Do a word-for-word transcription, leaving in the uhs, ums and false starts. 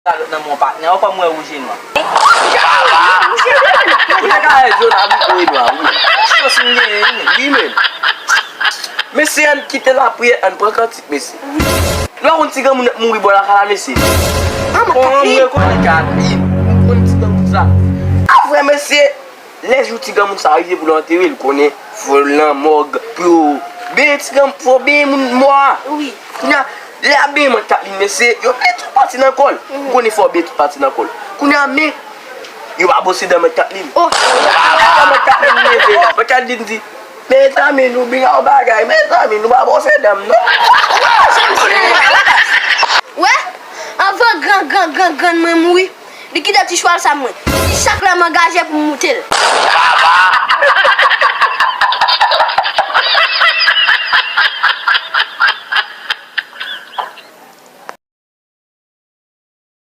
Kalòt nan men yon patnè, ou pa mwen wouje nwa. Ou ta ka wè zòn abito e nwa, wi. Chans m genyen, wi, men. Mesye, ann kite lapriyè, ann pran kantik, mesye. Lè w konn ti granmoun ap mouri bò lakay la, mesye. Bon, mwen konnen Katlin, mwen konn ti granmoun sa. A vrè, mesye, lè jou ti granmoun sa rive pou l antere l, konnen fò l nan mòg, pou yo benyen ti granmoun, fò benyen moun mò a. Wi. Kounye a, lè y ap benyen mòg Katlin, mesye, yo benyen tout pati nan kò l. Ou konnen fò benyen tout pati nan kò l. Kounye a, men, yo pa bwose dan mòg Katlin. Oh. Yo pa bwose dan mòg Katlin, mesye. Mòg Katlin di, mezanmi, nou byen yon bagay, mezanmi, nou pa bwose dan m, non. Wè, anvan gran, gran, gran, grann mwen mouri, li kite ti chwal sa mwen. Li chak lè m angaje pou m moute l.